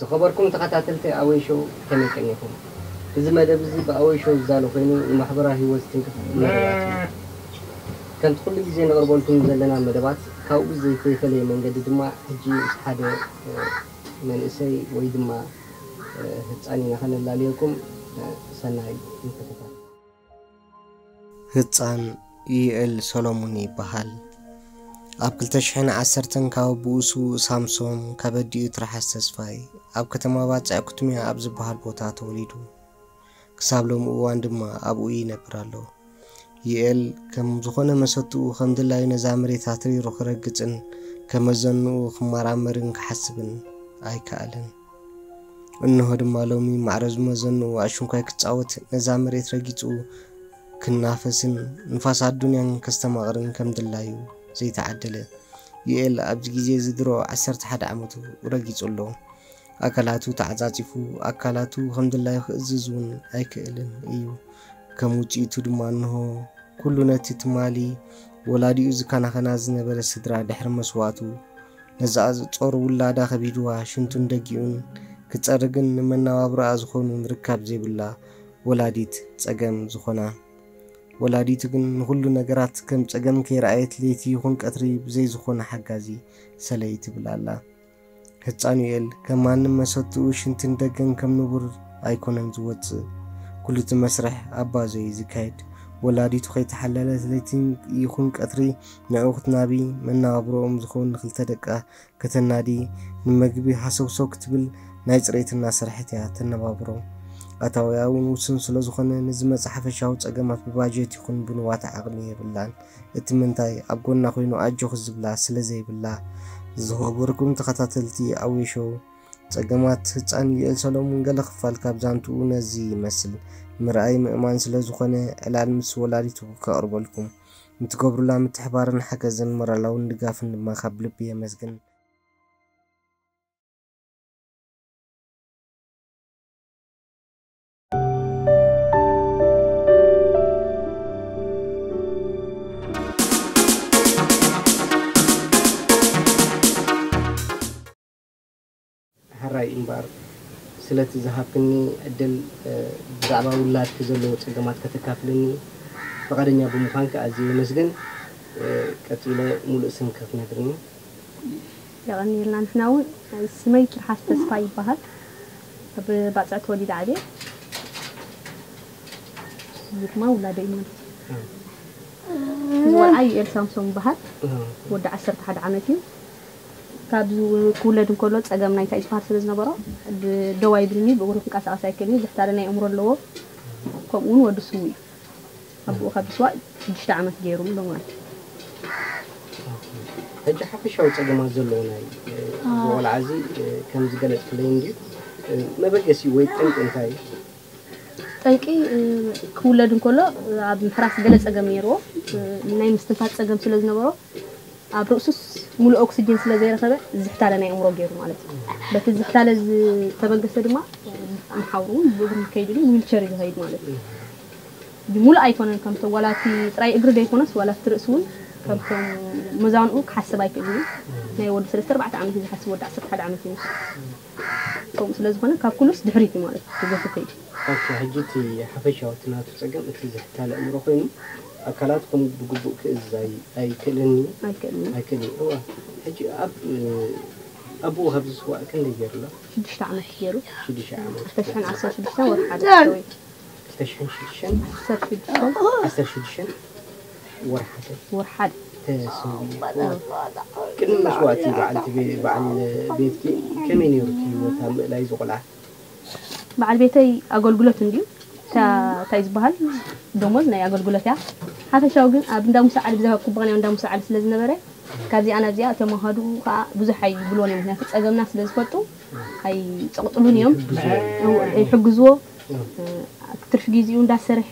ዝኸበርኩም ተኸታተልቲ ኣወይ ሾው፣ ከመይ ቀኒኹም? እዚ መደብ እዚ ብኣወይ ሾው ዝዳሎ ኮይኑ፣ ንማሕበራዊ ህይወት ዝትንክፍ መደባት እዩ። ከምቲ ኩሉ ግዜ ነቕርበልኩም ዘለና መደባት፣ ካብኡ ብዘይተፈለየ መንገዲ ድማ፣ ሕጂ ምስ ሓደ፣ እ፣ መንእሰይ ወይ ድማ፣ እ፣ ህጻን ኢና ከነላልየኩም። እ፣ ሰናይ ምክትታል። ህጻን ዩኤል ሰሎሙን ይበሃል። ኣብ ክልተ ሽሕን ዓሰርተን ካብ ኣቦኡ ስዉእ ሳምሶም፣ ካብ ኣዲኡ ትርሓስ ተስፋይ፣ ኣብ ከተማ ባጽዕ ኩትሚያ ኣብ ዝበሃል ቦታ ተወሊዱ። ክሳብ ሎሚ እዋን ድማ ኣብኡ ይነብር ኣሎ። ዩኤል ከም ዝኾነ መሰትኡ ከም ድላዩ ነዛ መሬት ኣትሪሩ ክረግጽን ከመዘንኡ ክመራመርን ክሓስብን ኣይከኣለን። እንሆ ድማ ሎሚ ማዕረ ዝመዘንኡ ኣሽንኳይ ክጻወት ነዛ መሬት ረጊጹ ክናፈስን ንፋስ ኣዱንያን ከስተማቕርን ከም ድላዩ ዘይተዓደለ። ዩኤል ኣብዚ ግዜ እዚ ድሮ ዓሰርተ ሓደ ዓመቱ ረጊጹ ኣሎ። ኣካላቱ ተዓጻጺፉ፣ ኣካላቱ ከም ድላዩ ክእዝዝ እውን ኣይክእልን እዩ። ከም ውጽኢቱ ድማ እንሆ ኩሉ ነቲ ትማሊ ወላዲኡ ዝከናኸና ዝነበረ ስድራ ድሕሪ መስዋእቱ፣ ነዛ ዝጾር ውላዳ ከቢድዋ ሽንቱን ደጊኡን ክጸርግን ንመነባብሮኣ ዝኾኑ ምርካብ ዘይብላ ወላዲት ጸገም ዝኾና። ወላዲቱ ግን ንኹሉ ነገራት ከም ጸገም ከይረኣየት ለይቲ ይኹን ቀትሪ ብዘይ ዝኾነ ሓጋዚ ሰለይ ትብል ኣላ። ህጻን ዩኤል ከም ማንም መሰትኡ ሽንትን ደገን ከም ንቡር ኣይኮነን ዝወጽእ። ኩሉ እቲ መስርሕ ኣብ ባዞ እዩ ዝካየድ። ወላዲቱ ከይተሓለለት ለይቲ ይኹን ቀትሪ ንዕኡ ክትናቢ፣ መነባብሮኦም ዝኸውን ንክልተ ደቃ ከተናዲ፣ ንመግቢ ሃሰውሰው ክትብል ናይ ጽሬት እናሰርሐት እያ ተነባብሮ። ኣታዊኣ እውን ውሱን ስለ ዝኾነ ንዝመጽእ ሓፈሻዊ ጸገማት ብባጀት ይኹን ብንዋት ዓቕሚ የብላን። እቲ ምንታይ ኣብ ጎና ኮይኑ ኣጆኺ ዝብላ ስለ ዘይብላ። ዝኸበርኩም ተኸታተልቲ ኣዌ ሾው፣ ጸገማት ህጻን ዩኤል ሰሎሙን ገለ ክፋል ካብ ዛንትኡ ነዚ ይመስል። ምርኣይ ምእማን ስለ ዝኾነ ዕላል ምስ ወላዲቱ ከቕርበልኩም። ንትገብሩላ ምትሕባርን ሓገዝን ሞራላውን ድጋፍን ድማ ካብ ልቢ የመስግን። ሕራይ እምበኣር፣ ስለቲ ዝሃብክኒ ዕድል፣ እ፣ ብዛዕባ ውላድኪ ዘለዎ ጸገማት ከተካፍልኒ ፍቓደኛ ብምዃንኪ ኣዝየ የመስግን። እ፣ ቀጺለ ሙሉእ ስምኪ ክትነግርኒ። የቐንየልና። ንሕና እውን፣ ስመይ ትርሓስ ተስፋ ይበሃል። ኣብ ባጽዕ ተወሊደ ዓብየ። እዚ ድማ ውላደይ እዩ ማለት እዩ። እዚ ቆልዓ ዩኤል ሳምሶም ይበሃል። ወዲ ዓሰርተ ሓደ ዓመት እዩ። ካብ ክውለድ እንከሎ ጸገም ናይታ እዩ ዝበሃል ስለ ዝነበሮ፣ ብ-፣ ደው ኣይብልኒ፣ ብእግሩ ክንቀሳቐስ ኣይክእልኒ፣ ዝሕታለ ናይ ኣእምሮ ኣለዎ። ከምኡ እውን ወዲ ስዉእ እዩ። ኣቦኡ ካብ ዝስዋእ ሽዱሽተ ዓመት ገይሩ ኣሎ ማለት እዩ። ሕጂ ሓፈሻዊ ጸገማት ዘለዎ ናይ፣ እ፣ እዚ ቆልዓ እዚ፣ እ፣ ከም ዝገለጽክለይ እንድዩ፣ እ፣ መበገሲ ወይ ጠንቂ እንታይ እዩ? ጠንቂ፣ እ፣ ክውለድ እንከሎ፣ እ፣ ኣብ ምሕራስ ገለ ጸገም ነይርዎ። እ፣ ናይ ምስትንፋስ ጸገም ስለ ዝነበሮ፣ ኣብ ርእሱስ ሙሉእ ኦክስጅን ስለ ዘይረኸበ፣ ዝሕታለ ናይ ኣእምሮ ገይሩ ማለት እዩ። በቲ ዝሕታለ ዝተበገሰ ድማ፣ እ፣ መሓውሩ እውን ብእግሩ ከይድ ኢሉ ዊልቸር እዩ ዝኸይድ ማለት እዩ። ሙሉእ ኣይኮነን፣ ከምቶም ዋላ እቲ ጥራይ እግሪ ዘይኮነስ፣ ዋላ እቲ ርእሲ እውን ከምቶም መዛንኡ ክሓስብ ኣይክእልን እዩ። ናይ ወዲ ሰለስተ ኣርባዕተ ዓመት እዩ ዝሓስብ፣ ወዲ ዓሰርተ ሓደ ዓመት እዩ። ከምኡ ስለ ዝኾነ፣ ካብ ኩሉስ ድሕሪት እዩ ማለት እዩ፣ ዝገፍፍ ከይዱ። ኦኬ፣ ሕጂ እቲ ሓፈሻዊ እቲ ናቱ ጸገም፣ እቲ ዝሕታለ ኣእምሮ ኮይኑ፣ ኣካላቱ ከም ብግቡእ ክእዝዝ ኣይ-፣ ኣይክእልን እዩ። ኣይክእልን እዩ። ኣይክእልን እዩ። እዋ፣ ሕጂ ኣብ፣ ኣቦኡ ካብ ዝስዋእ ክንደይ ገይሩ ኣሎ? ሽዱሽተ ዓመት ገይሩ። ሽዱሽተ ዓመት። ክልተ ሽሕን ዓሰርተ ሽዱሽተ ወርሒ ሓደ። ክልተ ሽሕን ሽዱሽተን? ዓሰርተ ሽዱሽተ። ዓሰርተ ሽዱሽተ ወርሓደ። ወርሓደ። ተሰዊኡ። ቅድሚ መስዋእቲ በዓልቲ ቤ-፣ በዓል ቤትኪ ከመይ ነይሩ እቲ ህይወት ኣብ ምእላይ እዚ ቆልዓ? በዓል ቤተይ ኣገልግሎት እንድዩ። እታ፣ እንታይ ዝበሃል ደሞዝ ናይ ኣገልግሎት እያ። ሓፈሻዊ ግን ኣብ እንዳ ሙሳ ዓሊ፣ ብዛዕባ ኩባንያ እንዳ ሙሳ ዓሊ ስለ ዝነበረ፣ ካብዚኣ ናብዚኣ እቶም ኣሃዱኡ ከዓ ብዙሕ ኣይብልዎን እዮም። ምክንያቱ ጸገምና ስለ ዝፈልጡ ኣይጸቕጥሉን እዮም። ይሕግዝዎ። እው፣ ይሕግዝዎ። እው። እ፣ ኣብ ትርፊ ግዜኡ እንዳሰርሐ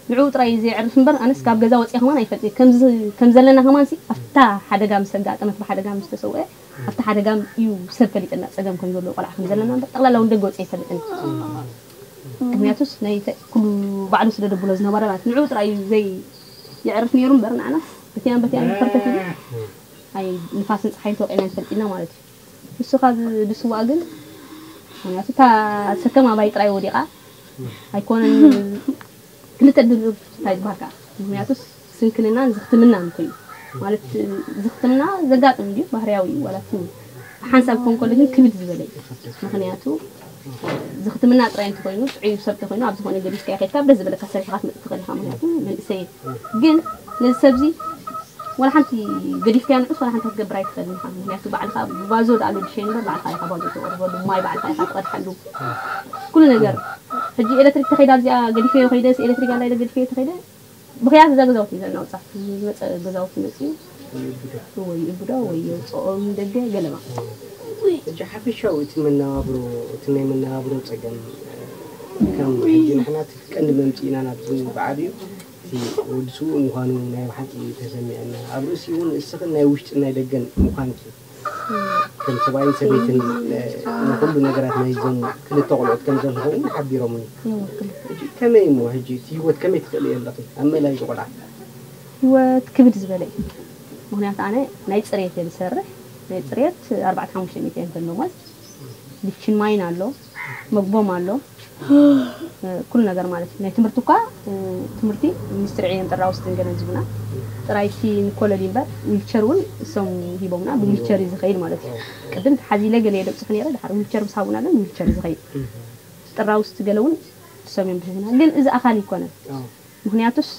ንዕኡ ጥራይ እዩ ዘየዕርፍ እምበር፣ ኣነስ ካብ ገዛ ወፂአ ከማን ኣይፈልጥን። ከም ዝ-፣ ከም ዘለና ከማን ሲ ኣብታ ሓደጋ ምስ ኣጋጠመት፣ ብሓደጋ ምስ ተሰውአ፣ ኣብታ ሓደጋ እዩ ሰብ ፈሊጥና ጸገም ከም ዘለዎ፣ ቆልዓ ከም ዘለና እምበር፣ ጠቕላላ እውን ደገ ወፂአ ኣይፈልጥን። ምክንያቱስ ናይ ተ-፣ ኩሉ ባዕሉ ስለ ደብሎ ዝነበረ ማለት ንዕኡ ጥራይ እዩ ዘይ-፣ የዕርፍ ነይሩ እምበር፣ ንዓናስ በቲያን በቲያን ፈርተት ኢሉ ኣይ ንፋስን ፀሓይን ተወቂዕና ንፈልጥ ኢና ማለት እዩ። ንሱ ካብ ዝስዋእ ግን ምክንያቱ እታ ሰከም ኣባይ ጥራይ ወዲቓ ኣይኮነን ክልተ ድርብ እንታይ ዝበሃል ከዓ ምክንያቱ ስንክልናን ዝኽትምናን ኮይኑ ማለት ዝኽትምና ዘጋጥም እንዲዩ ባህርያዊ እዩ ዋላ እቲ ሓንሳብ ክኾን ከሎ ግን ክብድ ዝበለ እዩ ምክንያቱ ዝኽትምና ጥራይ እንተኮይኑ ጥዑይ ሰብ ተኮይኑ ኣብ ዝኾነ ገዲፍካ ከድካ ደስ ዝበለካ ሰሪሕካ ክትመፅእ ትኽእል ኢኻ ምክንያቱ መንእሰይ ግን ነዚ ሰብዚ ወላ ሓንቲ ገዲፍካያ ንዑስ ወላ ሓንቲ ክትገብር ኣይትኽእልን ኢኻ ምክንያቱ ባዕልኻ ባዞ ደኣ ሎድሸ ንበር ባዕልኻ ኢኻ ባዞ ተቕርበሉ ማይ ባዕልኻ ኢኻ ትቐድሓሉ ኩሉ ነገር ሕጂ ኤሌክትሪክ ተኸይዳ ኣብዚኣ ገዲፈዮ ከይደ ኤሌክትሪክ ኣላ ኢለ ገዲፈዮ ተኸይደ ብኽያት እዛ ገዛውቲ ዘናውፃ ዝመፀ ገዛውቲ መፅኡ ወይ ይእብዶ ወይ የውፅኦም ደገ ገለማ ሕጂ ሓፈሻዊ እቲ መነባብሮ እቲ ናይ መነባብሮ ፀገም ከም ሕጂ ንሕና እቲ ቀንዲ መምፅኢና ናብዚ በዓል እዩ እቲ ወዲ ስዉእ ምዃኑ ናይ ብሓቂ ተሰሚዐና ኣብ ርእሲኡ እውን እስኽን ናይ ውሽጥን ናይ ደገን ምዃንኪ ከም ሰብኣይን ሰበይትን ንኩሉ ነገራት ናይዞም ክልተ ቆልዑት ከም ዘለኹ እውን ሓቢሮምኒ። ሕጂ ከመይ እሞ ሕጂ እቲ ህይወት ከመይ ትኽእልዮ ኣለኺ ኣብ ምእላይ እዚ ቆልዓ? ህይወት ክብድ ዝበለ እዩ። ምኽንያቱ ኣነ ናይ ፅሬት እየ ዝሰርሕ። ናይ ፅሬት ኣርባዕተ ሓሙሽተ ሚእቲ እየ ደሞዝ። ኪችን ማይን ኣሎ፣ መግቦም ኣሎ፣ ኩሉ ነገር ማለት እዩ። ናይ ትምህርቲ እኳ ትምህርቲ ሚኒስትሪ ዕዮን ጥራውስትን ገለ ዝቡና ጥራይ እቲ ንኮለል እምበር ዊልቸር እውን እሶም ሂቦምና ብዊልቸር እዩ ዝኸይድ ማለት እዩ። ቅድም ተሓዚለ ገለ የደብፅሑ ነይረ ድሓር ዊልቸር ምስ ሃቡና ግን ዊልቸር እዩ ዝኸይድ። ጥራውስቲ ገለ እውን እሶም እዮም ዝህቡና ግን እዚ ኣኻሊ ይኮነን። ምክንያቱስ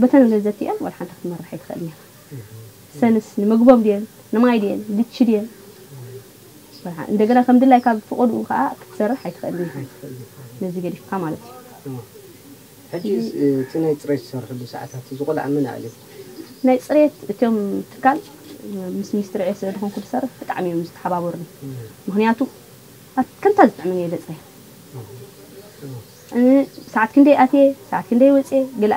በተን ገዘቲአን ወላ ሓንቲ ክትመርሕ ኣይትኽእልን ኢኻ። ሰንስ ንምግቦም ድየን ንማይ ድየን ልቺ ድየን እንደገና ከም ድላይ ካብ ፍቐድኡ ከዓ ክትሰርሕ ኣይትኽእልን ኢኻ ነዚ ገዲፍካ ማለት እዩ ሕጂ እቲ ናይ ፅሬት ዝሰርሕሉ ሰዓታት እዚ ቆልዓ መን ኣዕልዩ ናይ ፅሬት እቶም ትካል ምስ ሚኒስትሪ ዕዮ ስለ ዝኾንኩ ዝሰርሕ ብጣዕሚ እዮም ዝተሓባበሩኒ ምክንያቱ ከምታ ዝጥዕምን እየ ዘፅርያ ሰዓት ክንደይ ኣትየ ሰዓት ክንደይ ወፅየ ገለ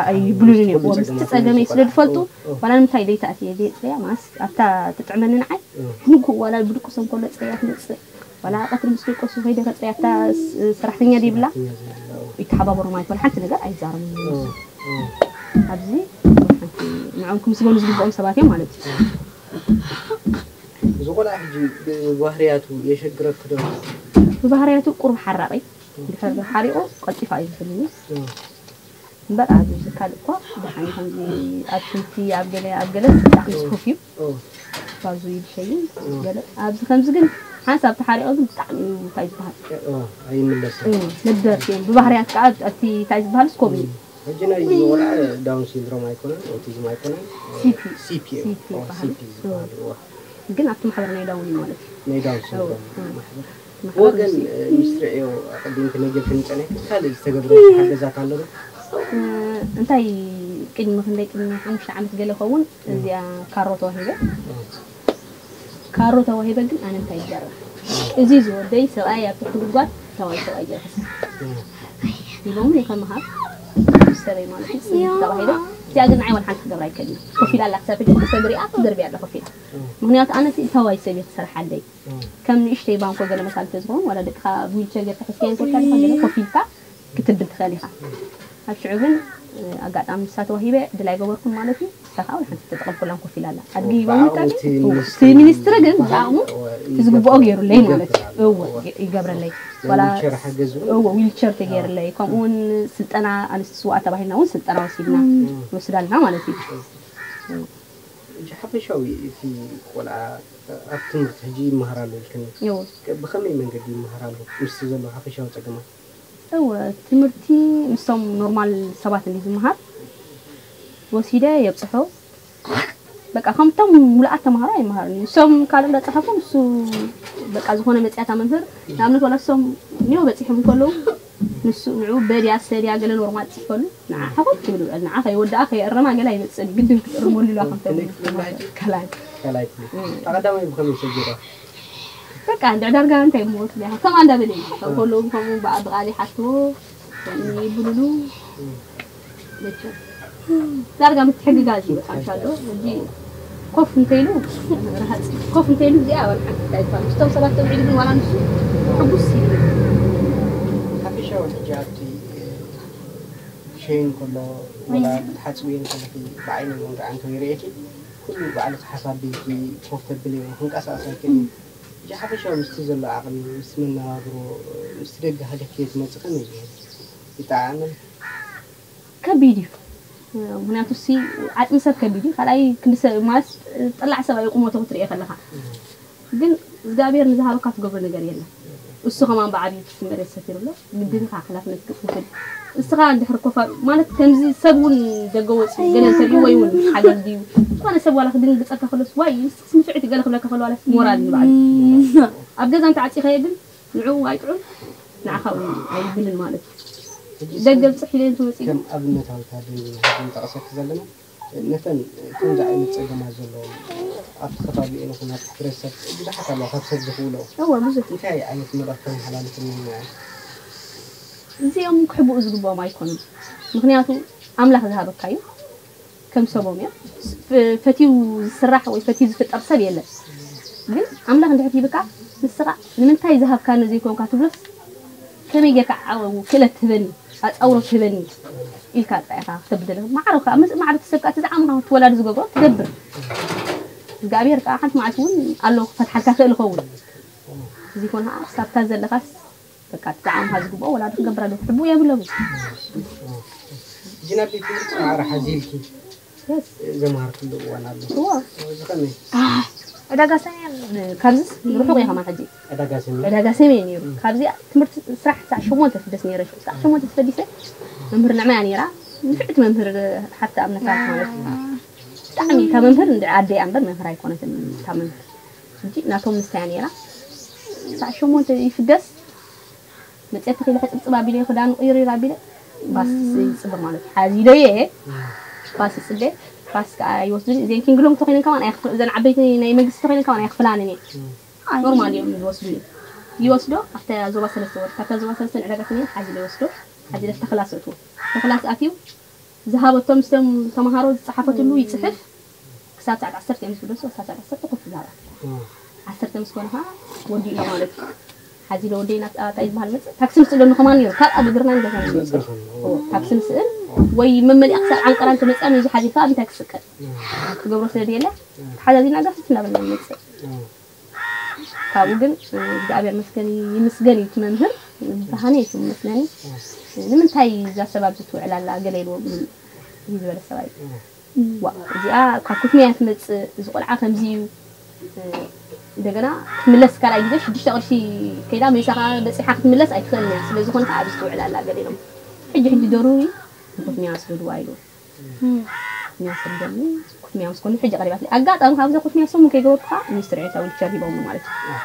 ኣይብሉንን እዮም ምስቲ ፀገመይ ስለ ዝፈልጡ ዋላ ንምንታይ ለይቲ ኣትየ ዘየፅርያ ማስ ኣብታ ትጥዕመኒ ንዓይ ንግሁ ዋላ ብድቁሶም ከሎ ፅርያ ትመፅእ ዋላ ቀትሪ ምስ ደቀሱ ከይደ ከፅርያ ኣብታ ሰራሕተኛ ዘይብላ ይተሓባበሮም ኣይኮነ ሓንቲ ነገር ኣይዛረቡን ኣብዚ ንዖም ክምስገኑ ዝግብኦም ሰባት እዮም ማለት እዩ እዚ ቆልዓ ሕጂ ብባህርያቱ የሸግረኪ ዶ? ብባህርያቱ ቁሩብ ሓራቒ እዩ። እንድሕር ሓሪቑ ቀልጢፋ እዩ ዝሕልኒ። እምበር ኣብዚ ካልእ እኳ ደሓን እዩ። ከምዚ ኣብ ሽንቲ ኣብ ገለ ኣብ ገለ ብጣዕሚ ስፉፍ እዩ። ባዙ ይልሸይን ገለ ኣብዚ ከምዚ ግን ሓንሳብ ተሓሪቑ ግን ብጣዕሚ እዩ እንታይ ዝበሃል ኣይምለስን። መደርት እዮም ብባህርያት ከዓ ኣብቲ እንታይ ዝበሃል ስኮብ እዩ። ሕጂ ናይ እዚ ቆልዓ ዳውን ሲንድሮም ኣይኮነን ኦቲዝም ኣይኮነን CP CP እዩ። CP ይበሃል። CP ዝበሃል እዋ። ግን ኣብቲ ማሕበር ናይ ዳውን እዩ ማለት እዩ። ናይ ዳውን ሲንድሮም ማሕበር። ብወገን ሚኒስትሪ ዕዮ ኣቐዲምኪ ነጊርክኒ ጸኒሕኪ ካልእ ዝተገብረ ሓገዛት ኣሎ ዶ? እንታይ ቅድሚ ክንደይ ቅድሚ ሓሙሽተ ዓመት ገለ ኸውን እዚኣ ካሮ ተዋሂበ ካሮ ተዋሂበ ግን ኣነ እንታይ ይገርም እዚ ዝወደይ ሰብኣይ ኣብ ትሕቲ ጉድጓድ ተባይ ሰብኣይ ጀርክስ ኢሎም ይከምሃብ ሰበይ ማለት እዩ ተባሂለ እዚኣ ግን ንዓይ ዋላ ሓንቲ ክገብራ ኣይከልን ኮፍ ኢላ ኣላ ክሳብ ሕጂ ክልተ ግሪኣ ትደርቢ ኣላ ኮፍ ኢላ ምክንያቱ ኣነ ተዋይ ሰብ እየ ትሰርሓለይ ከም ንእሽተይ ባንኮ ገለ መሳሊ ተዝኸውን ዋላ ደቅኻ ብዊልቸር ጌርካ ሒዝካዮ እንኮልካ ዲኻ ገለ ኮፍ ኢልካ ክትብል ትኽእል ኢኻ ኣብ ሽዑ ግን ኣጋጣሚ ንሳ ተዋሂበ ድላይ ገበርኩን ማለት እዩ ንሳ ከዓ ወላ ሓንቲ ተጠቐምኩላን ኮፍ ኢላ ኣላ ኣድጊ ይበሉ እቲ ሚኒስትሪ ግን ብዓቕሙ እቲ ዝግብኦ ገይሩለይ ማለት እዩ እወ ይገብረለይ እወ ዊልቸር ተገይርለይ ከምኡ እውን ስልጠና ኣንስቲ ስዋኣ ተባሂልና እውን ስልጠና ወሲድና ንወስድ ኣለና ማለት እዩ ሕጂ ሓፈሻዊ እቲ ቆልዓ ኣብ ትምህርቲ ሕጂ ይመሃር ኣሎ ኢልክኒ ብኸመይ መንገዲ ይመሃር ኣሎ ምስቲ ዘሎ ሓፈሻዊ ፀገማት እወ ትምህርቲ ምስቶም ኖርማል ሰባት እንዲ ዝመሃር ወሲደ የብፅሖ በቃ ከምቶም ሙሉኣት ተምሃሮ ኣይመሃርን እዩ እሶም ካልእ እንዳፀሓፉ ንሱ በቃ ዝኾነ መፅያታ መምህር ንኣብነት ዋላ እሶም ኒዮ በፂሖም እንከለዉ ንሱ ንዑ በድያ ሰድያ ገለ ኖርማል ፅሕፈሉ ንዓ ሓኾት ትብል ውዕል ንዓ ከይወድኣ ከየእረማ ገለ ኣይመፅእን ግድን ክትእርመሉ ኢልዋ ከምቶም ካልኣይ ካልኣይ ተቐዳማይ ብኸመይ ሰጊራ በቃ እንድዕ ዳርጋ እንታይ ሞት ሊያ ከምኣ እንዳበለ እዩ ካብ ከለዉ ከምኡ ብኣ ብቓል ይሓትዎ ይብሉሉ መቸም ዳርጋ ምትሕግጋዝ እዩ በቃ እንሻሎ ሕጂ ኮፍ እንተይሉ ረሃፅ ኮፍ እንተይሉ እዚኣ ዋላ ሓንቲ እንታይ ይባል ምስቶም ሰባት ተውዒሉ ግን ዋላ ንሱ ሕጉስ ይብል ሓፈሻዊ ሕጂ ኣብቲ ሸይን ከሎ ወላ ክትሓፅብየን ከለኺ ብዓይኒ መንገዓ እንተይርእየኪ ኩሉ ባዕልኺ ሓፍ ኣቢልኪ ኮፍ ተብሊ ክንቀሳቐስ ኣይክእልን ብሓፈሻ ምስቲ ዘሎ ዓቕሚ፣ ምስቲ መነባብሮ፣ ምስቲ ደገ ሃገር ከየትመጽእ ከመይ እዩ? ይጠዓምን? ከቢድ እዩ። ምክንያቱ ሲ ዓፅሚ ሰብ ከቢድ እዩ። ካልኣይ ክንዲ ሰብ ማለት ጠላዕ ሰብ ኣይቁመቶ ክትሪኦ ከለካ ግን እግዚኣብሔር ንዝሃበካ ትገብሮ ነገር የለን። እሱ ከማን ብዓብዩ ትስመረ ሰፊሩሎ ግድንካ ሓላፍነት ክትውስድ እስኻ እንድሕር ኮፋ ማለት ከምዚ ሰብ እውን ደገ ወፂ ገለ እንተሪኡ ወይ እውን ሓገዝ ድዩ ዝኾነ ሰብ ዋላ ክድንግፀካ ከሎስ ዋይ ንስክስ ምፍዕቲ ገለ ክብለካ ከሎ ዋላ ሞራል ንባዕሉ ኣብ ገዛ እንተዓፂኸዮ ግን ንዕኡ ኣይጥዑም ንዓኻ እውን ኣይብልን ማለት እዩ። ደገ ብፅሕ ኢለ እንትመፅእ ግን ከም ኣብነታዊ ታደሊ ንጠቕሰኪ ዘለና ነተን ከምዚ ዓይነት ፀገማት ዘለዎም ኣብቲ ከባቢ ኤለኹን ኣብቲ ሕብረተሰብ ብዙሓት ኣለዋ ካብ ሰብ ዝኽእሎ እወ ብዙሕ እንታይ ዓይነት መልእኽቲ ተመሓላልፍ እኒና እዚኦም ክሕብኡ ዝግብኦም ኣይኮኑን። ምክንያቱ ኣምላኽ ዝሃበካ እዩ ከም ሰቦም እዮም። ፈትዩ ዝስራሕ ወይ ፈትዩ ዝፍጠር ሰብ የለን። ግን ኣምላኽ እንድሕር ሂብካ ንስኻ ንምንታይ ዝሃብካኒ ዘይኮንካ ትብሎስ ከመይ ጌርካ ዓወው ክእለት ትህበኒ ኣፃውሮ ትህበኒ ኢልካ ጥራይ ኢኻ ክተብደለ ማዕረካ ኣብ መፅእ ማዕረ ትሰብካ እቲ ዝዓምኻ ትወላዲ ዝገብሮ ትገብር እግዚኣብሔር ከዓ ሓንቲ መዓልቲ እውን ኣሎ ክፈትሓልካ ክእል ይኸውን እዚ ኮን ከዓ ሳብታ ዘለኻስ በቃ እቲ ዝዓምኻ ዝግብኦ ወላዲ ክገብር ኣለዎ ክሕብኡ የብሎም ሕጂ ናብ ቤት ትምህርቲ ማዕረ ሓዚልኪ ዘምሃርክሉ እዋን ኣሎ እዎ እዚ ከመይ ዕዳጋ ሰሜን ካብዚስ ርሑቕ እየ ከማን ሕጂ ዕዳጋ ሰሜን ዕዳጋ ሰሜን ነይሩ ካብዚኣ ትምህርቲ ስራሕ ሳዕ ሸሞንተ ትደስ ነይረ ሳዕ ሸሞንተ ተፈዲሰ መምህር ንዕማያ ነይራ ንፍዕቲ መምህር ሓፍቲ ኣብነታት ማለት እዩ ብጣዕሚ እታ መምህር እንድዒ ኣደይ እያ እምበር መምህር ኣይኮነትን እታ መምህር ሕጂ ናቶም ምስተያ ነይራ ሳዕ ሸሞንተ ይፍደስ መፅየት ተኺለ ከፅብፅብ ኣቢለ ክዳን ቅይር ኣቢለ ባስ ይፅበ ማለት እዩ ሓዚ ኢለዮ እየ ባስ ይፅበ ባስ ከዓ ይወስዱኒ እዚን ኪንግሎንግ ተኮይነን ከማን እዘን ዓበይቲ ናይ መንግስቲ ተኮይነን ከማን ኣይክፍላንን እየ ኖርማል እዮም ዝወስዱኒ ይወስዶ ኣብታ ዞባ ሰለስተ ወር ካብታ ዞባ ሰለስተ ንዕዳጋ ስኒ ሓዚ ይወስዶ ሓዚ ለፍታ ክላስ እትዎ ተክላስ ኣትዩ ዝሃበቶ ምስቶም ተምሃሮ ዝፀሓፈትሉ ይፅሕፍ ክሳብ ሰዓት ዓሰርተ እዮም ዝፍደሱ ክሳብ ሰዓት ዓሰርተ ኮፍ ይብላላ ዓሰርተ ምስ ኮነ ከዓ ወዲኡ ማለት እዩ ሓዚ ዶ ወደይ ናብ ጣጣ ዝበሃል መፅእ ታክሲ ምስ ፅለሉ ከማን ነይሩ ካብ ኣብ እግርና ንገዛ ንመፅእ ታክሲ ምስእል ወይ መመሊኣ ክሳብ ዓንቀራ እንተመፅኣ ነዚ ሓዚልካ ኣብ እንታይ ክስቀል ክገብሮ ስለ ድየለ ተሓዛዚና ጋፍት እናበልና ንመፅእ ካብኡ ግን እግዚኣብሔር መስገን ይምስገን እዩ እቲ መምህር ብርሃነ እዩ መስለኒ ንምንታይ እዛ ሰብ ኣብዚ ትውዕል ኣላ ገለ ኢልዎም እዩ ዝበለ ሰብኣይ ዋ እዚኣ ካብ ኩትሚያ ትመፅእ እዚ ቆልዓ ከምዚ እዩ እንደገና ክትምለስ ካልኣይ ግዜ ሽዱሽተ ቅርሺ ከይዳ መይሳ ከዓ በፂሓ ክትምለስ ኣይትኽእልን እያ ስለዝኾነ ከዓ ኣብዚ ትውዕል ኣላ ገለ ኢሎም ሕጂ ሕጂ ደሩዊ ንኩትሚያ ስደድዋ ኢሉ ሚኒስትር ደሊ ኩትሚያ ምስ ኮኑ ሕጂ ቀሪባትለይ ኣጋጣሚ ካብዚ ኩትሚያ ሰሙን ከይገበርኩ ከዓ ሚኒስትር ኤርትራ ዊልቸር ሂቦም ማለት እዩ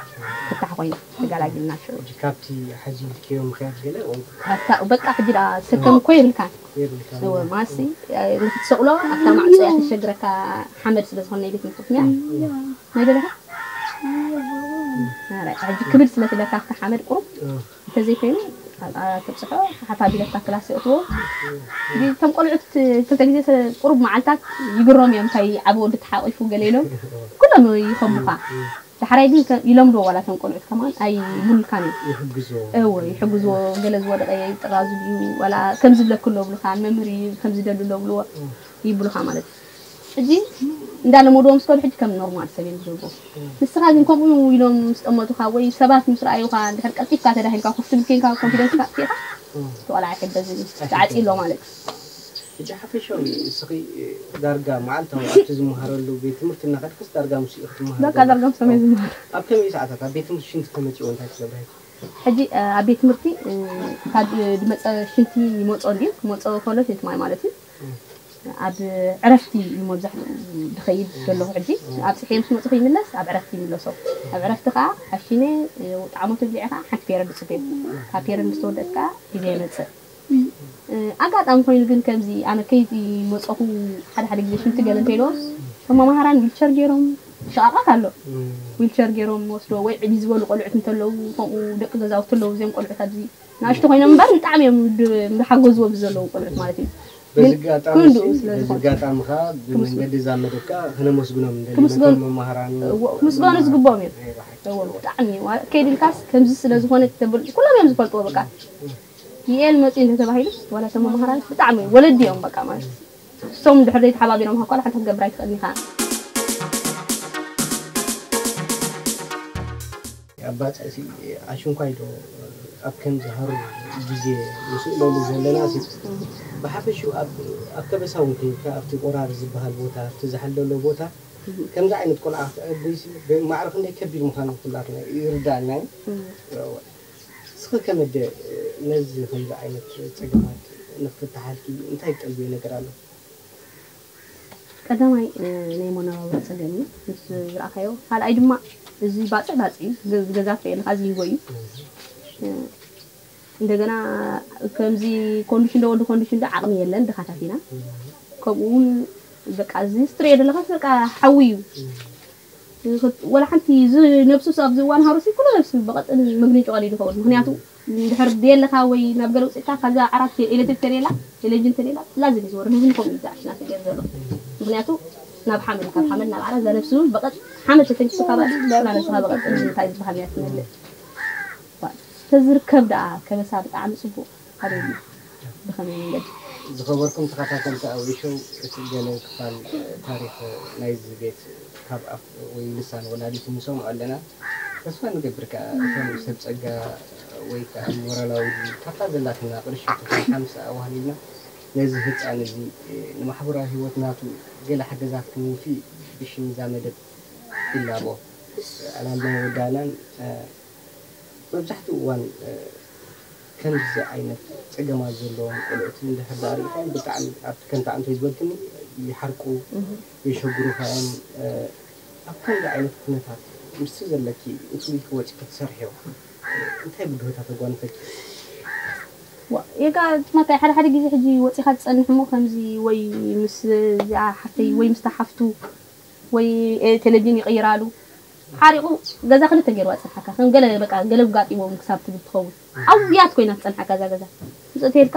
ፍታሕ ኮይኑ ተጋላጊልና ሽዑ ሕጂ ካብቲ ሓዚ ኢልክዮ ምኽያድ ገለ ወይ ካብታ በቃ ሕጂ ደኣ ሰከም እኮ የብልካን የብልካ እወ ማሲ ንክትሰቕሎ ኣብታ ማዕጾ እያ ተሸግረካ ሓመድ ስለ ዝኾነ ናይ ቤት ምኽንያት ናይ ገለኻ ሕጂ ክብድ ስለ ትብለካ ኣብታ ሓመድ ቁሩብ እንተዘይኮይኑ ኣብኣ ተብፅሖ ሓፍ ኣቢለካ ክላስ የእትዎ እቶም ቆልዑት ክልተ ግዜ ቁሩብ መዓልታት ይግሮም እዮም እንታይ ዓብ ወዲ ተሓቂፉ ገለ ኢሎም ኩሎም ይኸሙኻ ዳሕራይ ግን ይለምድዎ ዋላ እቶም ቆልዑት ከማን ኣይብሉልካን እዮም ይሕግዝዎ እወ ይሕግዝዎ ገለ ዝወደቀ ይጥራዙ ድዩ ዋላ ከም ዝብለክ ኣሎ ብሉካ መምህር እዩ ከም ዝደሉ ኣሎ ብልዎ ይብሉካ ማለት እዩ ሕጂ እንዳለመድዎ ምስ ከዱ ሕጂ ከም ኖርማል ሰብ እዮም ዝገብሩ ንስኻ ግን ከምኡ ኢሎም ምስ ጠመቱኻ ወይ ሰባት ምስ ረኣዩኻ እንድሕር ቀልጢፍካ ተዳሂልካ ኮፍ ትብል ኮንካ ኮንፊደንስካ ኣጥፊእኻ እቲ ቆልዓ ኣይሕገዝን እዩ ተዓፂ ኣሎ ማለት እዩ ሕጂ ሓፈሻዊ እስኺ ዳርጋ መዓልታዊ ኣብቲ ዝመሃረሉ ቤት ትምህርቲ እናኸድክስ ዳርጋ ምስኡ ክትመሃር በቃ ዳርጋ ምስ ከመይ ዝመሃር ኣብ ከመይ ሰዓታት ኣብ ቤት ትምህርቲ ሽንቲ ተመፂዎ እንታይ ትገብራ ሕጂ ኣብ ቤት ትምህርቲ ካብ ዝመፀ ሽንቲ ይመፆ እንድዩ ክመፆ ከሎ ሽንቲ ማይ ማለት እዩ ኣብ ዕረፍቲ እዩ መብዛሕትኡ ዝኸይድ ዘለኹ ሕጂ ኣብፅሐ ምስ መፅኹ ይምለስ ኣብ ዕረፍቲ ይምለሶ ኣብ ዕረፍቲ ከዓ ኣሽነ ጣዕሞት ብሊዕኻ ሓንቲ ፔረድ ፅበ ካብ ፔረድ ምስ ተወደእት ከዓ ግዜ ይመፅእ ኣጋጣሚ ኮይኑ ግን ከምዚ ኣነ ከይዲ መፀኹ ሓደ ሓደ ግዜ ሽንቲ ገለ እንተይለዎም ከም መምሃራን ዊልቸር ገይሮም ሸቃቃት ኣሎ ዊልቸር ገይሮም ወስዶ ወይ ዕቢ ዝበሉ ቆልዑት እንተለዉ ከምኡ ደቂ ገዛውቲ ኣለዉ እዚኦም ቆልዑት ኣብዚ ንኣሽቱ ኮይኖም እምበር ብጣዕሚ እዮም ዝሓገዝዎ ብዘለዉ ቆልዑት ማለት እዩ በዚ ኣጋጣሚ በዚ ኣጋጣሚ ከዓ ብመንገዲ እዛ መደብ ከዓ ክነመስግኖም ንደሊ ክምስገኑ ነቶም መማህራን ክምስገኑ ዝግብኦም እዮም እዎ ብጣዕሚ ማለት ከይድልካስ ከምዚ ስለ ዝኾነ ተብል ኩሎም እዮም ዝፈልጥዎ በቃ ይኤል መፅኡ እንተተባሂሉስ ዋላ እቶም መማህራን ብጣዕሚ ወለዲ እዮም በቃ ማለት እሶም ድሕር ዘይተሓባቢሮም ሃኳል ሓንቲ ክትገብር ኣይትኽእልን ኢኻ ኣብ ባጽዕ ሲ ኣሽንኳይ ዶ ኣብ ከምዚ ሃሩር ግዜ ንስእለሉ ዘለና ሲ ብሓፈሽኡ ኣብ ኣብ ከበሳ እውን ከይድካ ኣብቲ ቆራር ዝበሃል ቦታ ኣብቲ ዝሓል ዘሎ ቦታ ከምዚ ዓይነት ቆልዓ ክትዕብይ ሲ ማዕረ ክንደይ ከቢድ ምዃኑ ኩላትና ይርዳእና እዩ። ንስኺ ከመደ ነዚ ከምዚ ዓይነት ጸገማት ንክትሓልፊ እንታይ ትጠልብዮ ነገር ኣሎ? ቀዳማይ ናይ መነባብሮ ፀገም እዩ ምስ ዝረኣኻዮ። ካልኣይ ድማ እዚ ባፅዕ ባፅዕ እዩ፣ ገዛ ትሪኦ ኣለኻ፣ እዚ ይንጎ እዩ። እንደገና ከምዚ ኮንዲሽን ዶ ወዲ ኮንዲሽን ዶ ዓቕሚ የለን፣ ድኻታት ኢና። ከምኡ እውን በቃ እዚ ስትሪኦ ዘለኻስ በቃ ሓዊ እዩ። ወላ ሓንቲ እዚ ነብሱ ኣብዚ እዋን ሃሩሲ ኩሉ ነብሱ ብቐጥን ምግንጭ ቀሊሉ ይኸውን። ምክንያቱ እንድሕር ድየለካ ወይ ናብ ገለ ውፅእካ ካብዛ ዓራት ኤሌክትሪክ ተሌላ ቴሌቪዥን ተሌላ ላዝም እዩ ዝወርድ። ህዝቢ ከምኡ እዩ ዝዓሽና ተገይሩ ዘሎ። ምክንያቱ ናብ ሓመድ ካብ ሓመድ ናብ ዓራት እዛ ነብሱ በቐጥ ሓመድ ተተንኪሱ ካብ ኣቲ ናብ ነብስኻ በቐጥ እንታይ ዝበሃል እያ ትመልእ። ተዝርከብ ደኣ ከበሳ ብጣዕሚ ፅቡቕ። ኣበይ እዩ? ብኸመይ መንገዲ? ዝኸበርኩም ተኸታተልቲ ኣውሪ ሾው፣ እቲ ገለ ክፋል ታሪኽ ናይዚ ቤት ካብ ኣፍ ወይ ልሳን ወላዲት ንሰምዖ ኣለና። ተስፋ ንገብር ከኣ እቶም ሰብ ጸጋ ወይ ከኣ ሞራላዊ ካብታ ዘላትና ቅርሺ ትኹን ሓምሳ ኣዋህሊልና ነዚ ህጻን እዚ ንማሕበራዊ ህይወት ናቱ ገለ ሓገዛት ክንውፊ ብሽም እዛ መደብ ይላቦ። ዕላልና ወዳእናን መብዛሕትኡ እዋን ከምዚ ዓይነት ፀገማት ዘለዎም ቆልዑት እንድሕር ደኣ ርኢኹም ብጣዕሚ ኣብቲ ከምቲ ኣንቶይ ዝበልክኒ ይሓርቁ፣ የሸግሩኻ እዮም። ኣብ ከምዚ ዓይነት ኩነታት ምስቲ ዘለኪ እቲ ወፂኺ ትሰርሕዮ እንታይ ብድሆታት ኣጓንፈኪ? የጋ ትማታይ ሓደ ሓደ ግዜ ሕጂ ወፂኻ ትፀንሕ እሞ ከምዚ ወይ ምስ እዚኣ ሓፍተይ ወይ ምስታ ሓፍቱ ወይ ቴሌቪዥን ይቕይራሉ ሓሪቑ ገዛ ክልተ ገይርዋ ዝጸንሓካ ከም ገለ በቃ ገለ ኣጋጢሞም ክሳብ ትብል ትኸውን ዓውያት ኮይና ትጸንሓካ እዛ ገዛ ምጽእ ተልካ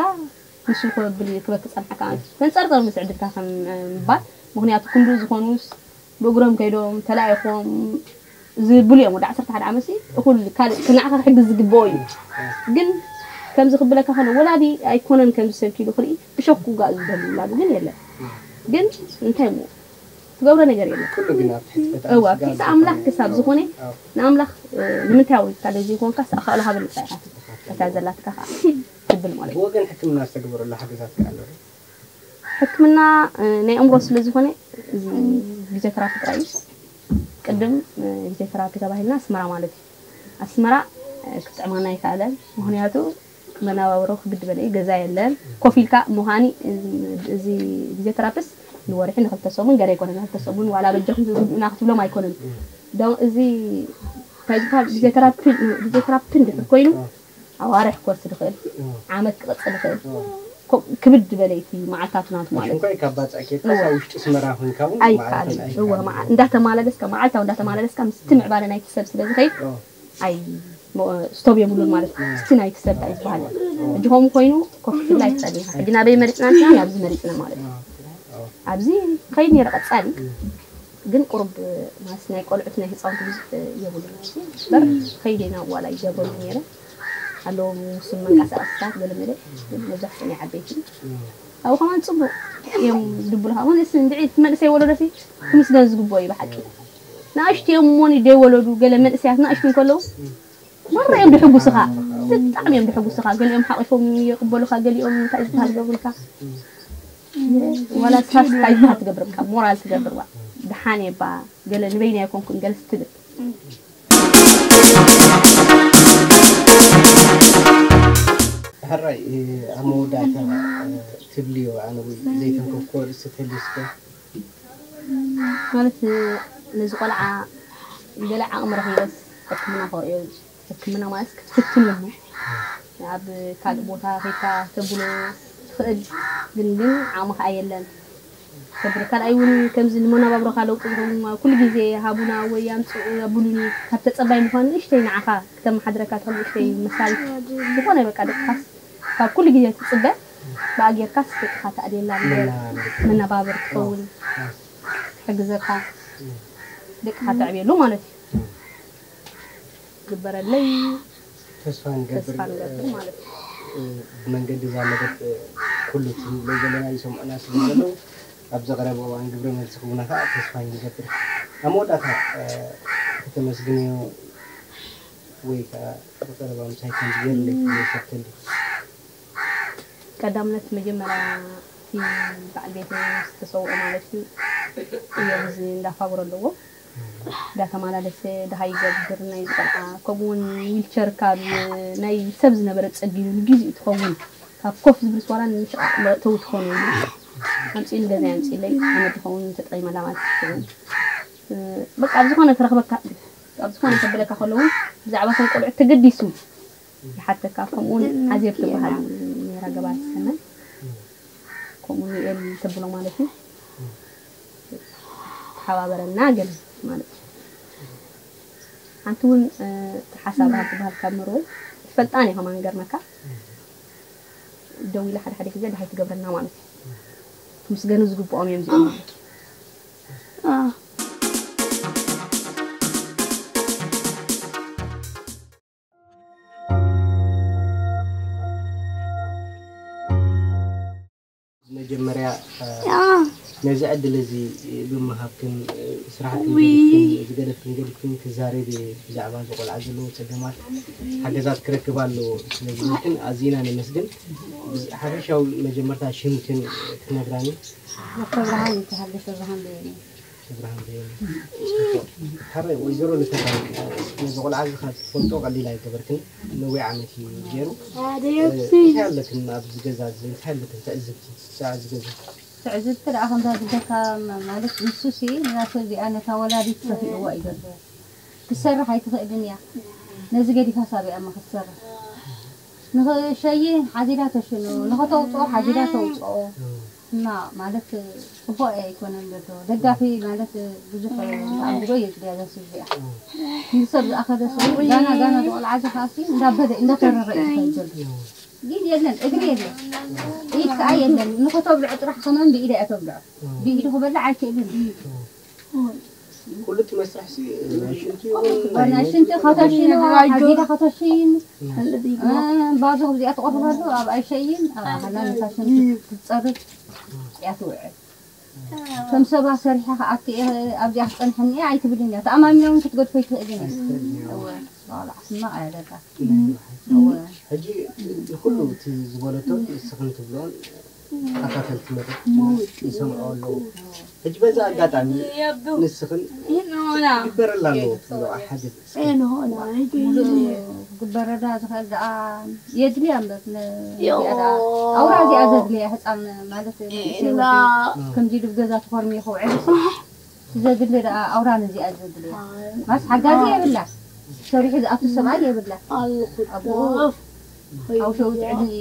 ንሱ ክብል ክበክ ጸንሓካ ተንጸርጸር ምስ ዕድልካ ከም ምባል ምክንያቱ ክንዱ ዝኾኑስ ብእግሮም ከይዶም ተላኢኾም ዝብሉ እዮም ወዲ ዓሰርተ ሓደ ዓመት እኹል ካልእ ንዓኻ ክሕግዝ ዝግብኦ እዩ ግን ከምዚ ክብለካ ከሎ ወላዲ ኣይኮነን ከምዚ ሰብኪ ኢሉ ክርኢ ብሸኩ ጋእ ዝደሊ ውላዱ ግን የለን ግን እንታይ እሞ ትገብሮ ነገር የለን። ኩሉ ግን ኣብ ትሕቲ ፈጣሪ እዋ ስጋ ኪስ ዝኮነ ኣምላኽ ክሳብ እዩ። ዝኾነ ኣዎ። ንኣምላኽ እ፣ ንምንታይ ኣውሪድካ ዶ ዘይኮንካ ኣኻእሎ ሃበኒ ጻኢኻ እታ ዘላትካ ከዓ ትብል ማለት እዩ። ብወገን ሕክምና ዝተገበረሉ ሓገዛት ከ ኣሎ ዶ? ሕክምና እ፣ ናይ ኣእምሮ ስለ ዝኾነ እዚ ፊዚዮቴራፒ ጥራይ እዩ። ቅድም እ፣ ፊዚዮቴራፒ ተባሂልና ኣስመራ ማለት እዩ። ኣስመራ እ፣ ክጥዕመና ኣይከኣለን። ምክንያቱ መነባብሮ ክብድ በለ እዩ፣ ገዛ የለን፣ ኮፍ ኢልካ ምዃኒ እዚ ፊዚዮተራፒስ ንወርሒ ንክልተ ሰሙን ገለ ኣይኮነን፣ ንክልተ ሰሙን ዋላ በጃኹም ዝግብኡና ክትብሎም ኣይኮነን። ዶ እዚ እንታይ ዝበሃል ፊዚዮተራፒ ፊዚዮተራፒ እንድሕር ኮይኑ ኣዋርሕ ክወስድ ይኽእል፣ ዓመት ክቕፅል ይኽእል። ኮ- ክብድ በለ እቲ መዓልታቱ ናቱ ማለት እዩ። ሽንኳይ ካብ ባፅዕ ኬድካ ካብ ውሽጢ ስመራ ኮይንካ እውን ኣይከኣልን። ማዕረፍን እወ ኣይከኣልን። መዓ- እንዳተማላለስካ መዓልታዊ እንዳተማላለስካ ምስቲ ምዕባለ ናይቲ ሰብ ስለ ዝኸይድ ኣይ ስቶብ የብሉን ማለት እዩ። ስቲ ናይቲ ሰብ እንታይ ዝበሃል ሕጂ ከምኡ ኮይኑ ኮፍ ክትብል ኣይትኽእልን ኢኻ። ሕጂ ናበይ መሪፅና ንሕና ናብዚ መሪፅና ማለት እዩ። ኣብዚ ከይድ ነይረ ቀፃሊ ግን ቁሩብ ማለት ናይ ቆልዑት ናይ ህፃውንቲ ብዙሕ የብሉን ኣብዚ በር ከይደ ናብ ዋላ ይገብረሉ ነይረ ኣለዎም ውሱን መንቀሳቐስታት ገለ መለ ግን መብዛሕትኡ ናይ ዓበይቲ ኣብኡ ከማን ፅቡቅ እዮም ድቡልካ እውን እስ እንድዒ እቲ መንእሰይ ወለዶ ሲ ክምስገን ዝግብኦ እዩ ብሓቂ ንኣሽቱ እዮም እሞኒ ደይወለዱ ገለ መንእሰያት ንኣሽቱ እንከለዉ ማራ እዮም ድሕጉስኻ ብጣዕሚ እዮም ድሕጉስኻ ገሊኦም ሓቂፎም ይቅበሉኻ ገሊኦም እንታይ ዝበሃል ይገብሩልካ ዋላ ስታስ እንታይ ዝበሃል ትገብር ሞራል ትገብር ዋ ድሓን እየ ባ ገለ ንበይና ኣይኮንኩን ገለ ስትብል ሕራይ ኣብ መወዳእታ ትብልዮ ኣነ እውን ዘይተንከፍኮ ርእሲ ተልስከ ማለት ነዚ ቆልዓ ገለ ዓቕሚ ረኺበስ ሕክምና ከርእዮ ሕክምና ማለት ክትፍትነሉ ኣብ ካልእ ቦታ ከይድካ ተብሎ ትኽእል ግን ግን ዓቕሚ ከዓ የለን ተብሎ ካልኣይ እውን ከምዚ ንመነባብሮኻ ለውጢ ዝኸውን ኩሉ ግዜ ሃቡና ወይ ኣምፅኡ ኣብሉኒ ካብ ተፀባይ ምዃን ንእሽተይ ንዓኻ ክተመሓድረካ ትኽእል ንእሽተይ መሳሪት ዝኾነ በቃ ደቅኻስ ካብ ኩሉ ግዜ ትፅበ ብኣ ጌርካስ ደቅኻ ተዕብየላ እምበር መናባብር ትኸውን ትሕግዘካ ደቅኻ ተዕብየሉ ማለት እዩ ግበረለይ ተስፋ ንገብር ተስፋ ንገብር ማለት እዩ ብመንገዲ እዛ መደብ ኩሉ እቲ ንብሎ ዘለና ይሰምዑና ስለ ዘለዉ ኣብ ዘቕረበ እዋን ግብረ መልሲ ክቡና ከዓ ተስፋ ንገብር ኣብ መወዳእታ ከተመስግንዮ ወይ ከዓ ብቐረባ ምሳይ ከም ዝገርለይ ክዘይከብተል። ቀዳምነት መጀመርያ እቲ በዓል ቤት ዝተሰውኦ ማለት እዩ። እየ እዚ እንዳፋብሮ ኣለዎ እንዳተመላለሰ ደሃይ ይገብር ናይ ቆልዓ ከምኡ እውን ዊልቸር ካብ ናይ ሰብ ዝነበረ ፀጊኑ ንግዜኡ ትኸውን ካብ ኮፍ ዝብልስ ዋላ ንምሽቃቅ መእተዊ ትኾኑ ኢሉ ኣምፅኡ ንገዛ ኣምፅለይ ዓመት ዝኸውን ተጠቂመላ ማለት እዩ። በቃ ኣብ ዝኾነ ክረኽበካ ኣብ ዝኾነ ከብለካ ከለዉ ብዛዕባ ቶም ቆልዑ ተገዲሱ ይሓተካ። ከምኡ እውን ዓዜብ ትበሃል ነራ ገባር ሰናይ ከምኡ ዩኤል ተብሎ ማለት እዩ። ተሓባበረና ገለ ማለት እዩ። ሓንቲ እውን ሓሳብ ትበሃል ካብ መርወይ ትፈልጣን እየ ከማን ገርመካ ደው ኢላ ሓደ ሓደ ግዜ ድሃይ ትገብረና ማለት እዩ። ክምስገኑ ዝግብኦም እዮም እዚኦም ማለት እዩ። መጀመርያ ነዚ ዕድል እዚ ብምሃብክን ስራሕክን ዝገደፍክን ገዲፍክን ክዛረብ ብዛዕባ እዚ ቆልዓ ዘለዎ ፀገማት ሓገዛት ክረክብ ኣለዎ ስለዝበልክን ኣዚና ነመስግን። ሓፈሻዊ መጀመርታ ሽምክን ክትነግራኒ። ክብርሃን ይበሃል። ክብርሃን በየነ። ክብርሃን በየነ። ሓረ ወይዘሮ ልተባል ነዚ ቆልዓ እዚ ካብ ትፈልጦ ቀሊል ኣይገበርክን። ነዊሕ ዓመት እዩ ገይሩ። እንታይ ኣለክን ኣብዚ ገዛ እዚ እንታይ ኣለክን ትዕዝብቲ? ሰዓት ዝገዛ ትዕዝብቲ ደኣ ከምዛ ዝበካ ማለት ንሱ ሲ ንናሰ እዚኣ ነታ ወላዲት ከፊእዋ እዩ ዘሎ። ክትሰርሕ ኣይትኽእልን እያ። ነዚ ገዲፋ ሳብ እያ እማ ክትሰርሕ። ንኽሸይን ሓዚላ ተሽኑ፣ ንኽተውፅኦ ሓዚላ ተውፅኦ። እና ማለት ፅቡቅ ኣይኮነን ዘሎ ደጋፊ ማለት ብዙሕ ተኣምሮ የድልያ ዘስብ እዚኣ ንሰብ ዝኣኸለ ሰብ ጋና ጋና ዝቆልዓ እዚ ከኣሲ እንዳበለ እንዳተረረ እዩ ዝኸይድ ዘሎ ኢድ የለን እግሪ የለን ኢድ ከዓ የለን ንኸተብልዖ ጥራሕ ከማን ብኢደ እያ ተብልዖ ብኢዱ ክበልዕ ኣይክእልን ኩሉ እቲ መስርሕ ሲ ናይ ሽንቲ ይኹን ናይ ናይ ሽንቲ ከተሽኖ ሓዚላ ከተሽን ባዞ እዚኣ ትቆርባሉ ኣብ ኣይሸይን ኣብ ኣሃላ ነታ ሽንቲ ክትፀርግ እያ ትውዕል ከም ሰባ ሰሪሐ ከኣቲ ኣብዚኣ ክፀንሐኒ እያ ኣይትብልን እያ ተኣማሚና እውን ክትገድፎ ይትኽእልን እያ እወ ባላ ሕማቕ እያ ደቃ እወ ሕጂ ንኩሉ እቲ ዝበለቶ ንስኽን ትብሎን ተኸታተልቲ መድረኽ ይሰምዑ ኣለዉ። ሕጂ በዚ ኣጋጣሚ ንስኽን ክግበረላ ኣለዎ ትብልኦ ሓገዝ እስኪ? ሙሉእ ክግበረላ ዝኽእል ደኣ የድልያ እምበር ን- እዚኣ ደኣ ኣውራ እዚኣ ዘድልያ ህፃን ማለት ንእሰይ ወዲ ከምዚ ኢሉ ገዛ ተኾርምዩ ክውዕል ዘድሊ ደኣ ኣውራ ነዚኣ ዘድልያ ማስ ሓጋዚ የብላ ሰሪሑ ዝኣቱ ሰብኣይ የብላ ኣለኹ ኣብኡ ሓውሸውት ዕድሚ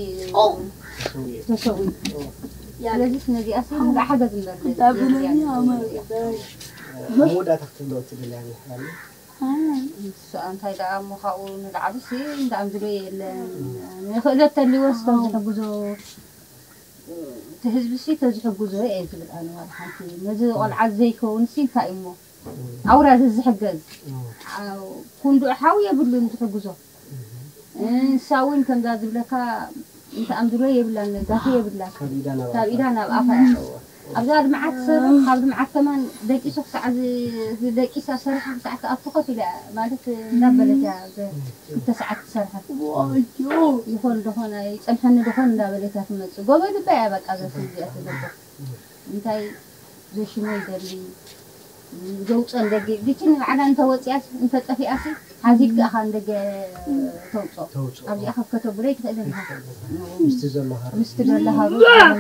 ተሰዊኡ ስለዚህ ነዚኣ ሲ ሙሉእ ሓገዝ እምበር መወዳእታ ክትብሎ ትደልያ ይሓሉ ንሱ እንታይ ደኣ እሞ ካብኡ ንላዕሊ ሲ እንዳኣምዝሎ የለን ንኽእለት ተልወስ ከም ዝሕግዞ እቲ ህዝቢ ሲ ተዝሕግዞ እየ ዝብል ኣነ ዋላ ሓንቲ ነዚ ቆልዓ ዘይከውን ሲ እንታይ እሞ ኣውራ ዝሕገዝ ኩንዱዕ ሓው የብሉን ዝሕግዞ ንሳ እውን ከምዛ ዝብለካ እንተኣምድሎ የብላን ጋፊ የብላን ካብ ኢዳ ናብ ኣፋ እያ ኣብዛ ልምዓት ሰብ ካብ ልምዓት ከማን ደቂሱ ክሳዕ ደቂሳ ሰሪሓ ክሳዕ ትኣቱ ኮፍ ኢላ ማለት እንዳበለት እያ ክልተ ሰዓት ትሰርሐ ይኾን ደኾን ይፀንሐኒ ደኾን እንዳበለት እያ ትመፅእ ጎበዝ እባ እያ በቃ ዘስል እዚኣ ትገብር እንታይ ዘሽሞ ይደሊ ዘውፅኦ ንደገ ግችን ንባዕላ እንተወፂኣስ እንተጠፊኣሲ ሓዚልካ ኢኻ ንደገ ተውፅኦ ኣብዚኣ ከፍ ከተብሎ ይትኽእልን ኢኻ ምስቲ ዘሎ ሃሩ ምስቲ ዘሎ ሃሩ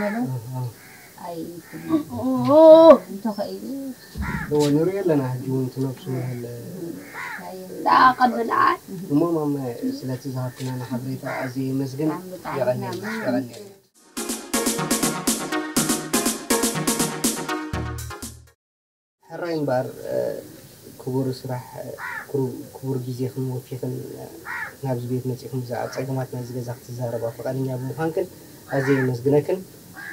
መለ ኣይትብልን እንተኸኢሉ እዎ ንሪኦ ኣለና ሕጂ እውን ትነብሱ ያለ ዳቐብል እሞ ማመ ስለቲ ዝሃብክናና ሓበሬታ ኣዝየ የመስግን የቐንየልና የቐንየልና ሕራይ እምበኣር ክቡር ስራሕ ክቡር ግዜኽን ወፊኽን ናብዚ ቤት መፂእኽን ብዛዕባ ፀገማት ናይዚ ገዛ ክትዛረባ ፍቓደኛ ብምዃንክን ኣዝየ የመስግነክን።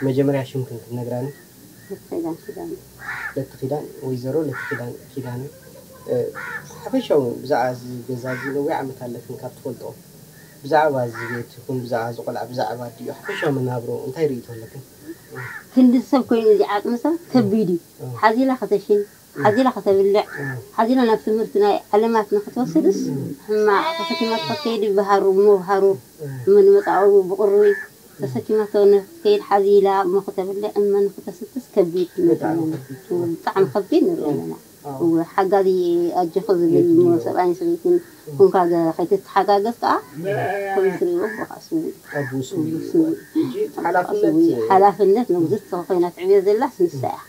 መጀመርያ ሽምክን ክትነግራኒ። ኪዳን ኪዳነ። ለቲ ኪዳን፣ ወይዘሮ ለቲ ኪዳን ኪዳነ። ሓፈሻዊ ብዛዕባ እዚ ገዛ እዚ ነዊሕ ዓመት ኣለክን ካብ ትፈልጦ ብዛዕባ እዚ ቤት ይኹን ብዛዕባ እዚ ቆልዓ ብዛዕባ ኣዲኡ ሓፈሻዊ መናብሮ እንታይ ርእይቶ ኣለክን? ክንዲ ሰብ ኮይኑ እዚ ዓጽሚ ሰብ ከቢድ እዩ። ሓዚላ ከተሽን ሓዚላ ከተብልዕ፣ ሓዚላ ናብ ትምህርቲ ናይ ዓለማት ንክትወስድስ፣ ሕማቕ ተሰኪማ ክትከይድ ብሃሩ፣ ምብሃሩ፣ ምንመጻኡ ብቕሩይ ተሰኪማ ክትከይድ፣ ሓዚላ እሞ ከተብልዕ እሞ ንክተስትስ ከቢድ ንርኢ ኣለና። ብጣዕሚ ከቢድ ንርኢ ኣለና። እወ፣ ሓጋዚ ኣጆኺ ዝብል እሞ ሰብኣይን ሰበይትን ኮንካ ከይትተሓጋገዝ ከዓ ከምኡ ትሪእዎ ኣቦኻ ስውእ። ኣቦ ስውእ። ስውእ። ሕጂ ሓላፍነት ሓላፍነት መግዝእቲ ኮይና ትዕብዮ ዘላስ ንሳ እያ።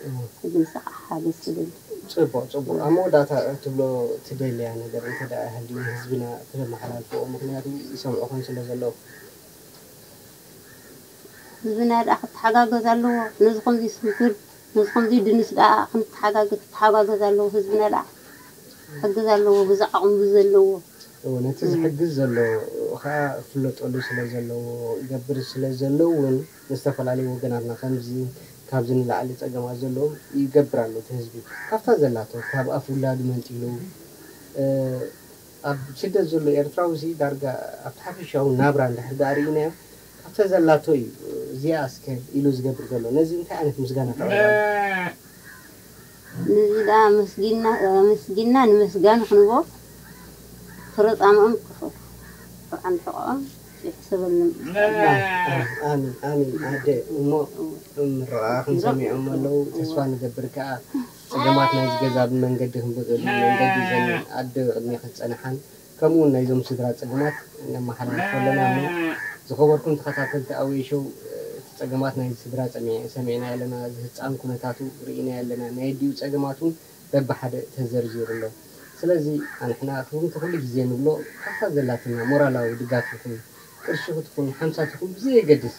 ሕጂ ንሳ ከዓ ሓገዝ ትደሊ። ጽቡቕ፣ ጽቡቕ። ኣብ መወዳእታ ትብሎ ትደልያ ነገር እንተ ደኣ ሃልዩ ንህዝብና ክተመሓላልፍዎ፣ ምኽንያቱ ይሰምዑኹም ስለ ዘለዉ። ህዝብና ደኣ ክተሓጋገዝ ኣለዎ። ነዚ ከምዚ ስንኩል፣ ነዚ ከምዚ ድንስ ደኣ ክንተሓጋገ-፣ ክተሓጋገዝ ኣለዎ። ህዝብና ደኣ ክሕግዝ ኣለዎ። ብዚ ዓቕሙ ብዘለዎ። እወ፣ ነቲ ዝሕግዝ ዘሎ ኸኣ ክፍለጠሉ ስለ ዘለዎ፣ ይገብር ስለ ዘሎ እውን ንዝተፈላለዩ ወገናትና ከምዚ ካብዚ ንላዕሊ ጸገማት ዘለዎም ይገብር ኣሎ እቲ ህዝቢ። ካብታ ዘላቶ፣ ካብ ኣፍ ውላዱ መንጢሉ፣ እ፣ ኣብ ስደት ዘሎ ኤርትራዊ እዚ ዳርጋ ኣብቲ ሓፈሻዊ ናብራ እንድሕር ደኣ ርኢናዮ፣ ካብታ ዘላቶ እዩ፣ እዚኣ እስከ ኢሉ ዝገብር ዘሎ። ነዚ እንታይ ዓይነት ምስጋና ተቕርብ ኣለኺ? ነዚ ደኣ ኣመስጊና፣ ኣመስጊና ንመስጋኒ ክንቦ፣ ፍረ ጻምኦም ክፉት፣ ጥዑም ሕቖኦም ይሕሰበሎም። ኣሜን፣ ኣሜን፣ ኣሜን። ኣደ እሞ ምርቓ ክንሰሚዖም ኣለዉ። ተስፋ ንገብር ከኣ ጸገማት ናይዚ ገዛ ብመንገዲ ክንበጸሉ መንገዲ ዘን ኣደ ቅድሜኺ ዝጸንሓን፣ ከምኡ እውን ናይዞም ስድራ ጸገማት ነመሓላልፎ ኣለና እሞ፣ ዝኸበርኩም ተኸታተልቲ ኣወይ ሾው፣ እቲ ጸገማት ናይዚ ስድራ ጸሚዐ-፣ ሰሚዕናዮ ኣለና፣ እዚ ህጻን ኩነታቱ ርኢናዮ ኣለና፣ ናይ ኣዲኡ ጸገማት እውን በብሓደ ተዘርዚሩ ኣሎ። ስለዚ ኣንሕና ከምቲ ኩሉ ግዜ ንብሎ፣ ካብታ ዘላትና ሞራላዊ ድጋፍ ይኹን፣ ቅርሺ ክትኹን፣ ሓምሳት ይኹን ብዘየገድስ፣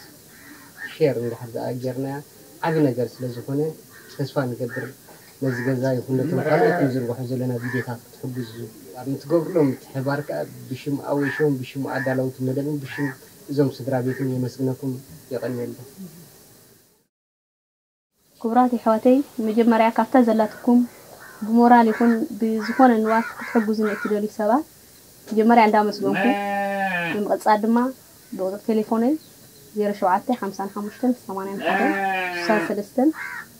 ሼር እንድሕር ደኣ ጌርናያ ዓቢ ነገር ስለ ዝኾነ፣ ተስፋ ንገብር ነዚ ገዛ ይኹን ነቶም ካልኦት ንዝርግሖ ዘለና ቪድዮታት ክትሕግዙ ኣብ ንትገብርሎም ምትሕብባር ከኣ ብሽም ኣወይ ሾውን ብሽም ኣዳለውቲ መደብን ብሽም እዞም ስድራ ቤትን የመስግነኩም። የቐንየልና። ክቡራት የሕዋተይ፣ መጀመርያ ካብታ ዘላትኩም ብሞራል ይኹን ብዝኾነ ንዋት ክትሕግዙኒ እትደልዩ ሰባት መጀመርያ እንዳመስገንኩ፣ ብምቕጻል ድማ ብቁጽሪ ቴሌፎነይ ዜሮ ሸውዓተ ሓምሳን ሓሙሽተን ሰማንያን ሓደን ስሳን ሰለስተን፣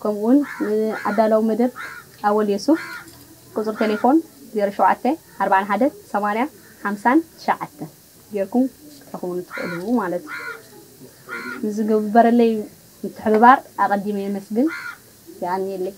ከምኡውን ንኣዳላዊ መደብ ኣወል የሱፍ ቁጽሪ ቴሌፎን ዜሮ ሸውዓተ ኣርባዓን ሓደን ሰማንያ ሓምሳን ትሽዓተን ጌርኩም ክትረኽቡኒ ትኽእሉ ማለት እዩ። ንዝግበረለይ ምትሕብባር ኣቐዲመ የመስግን። የቐንየለይ።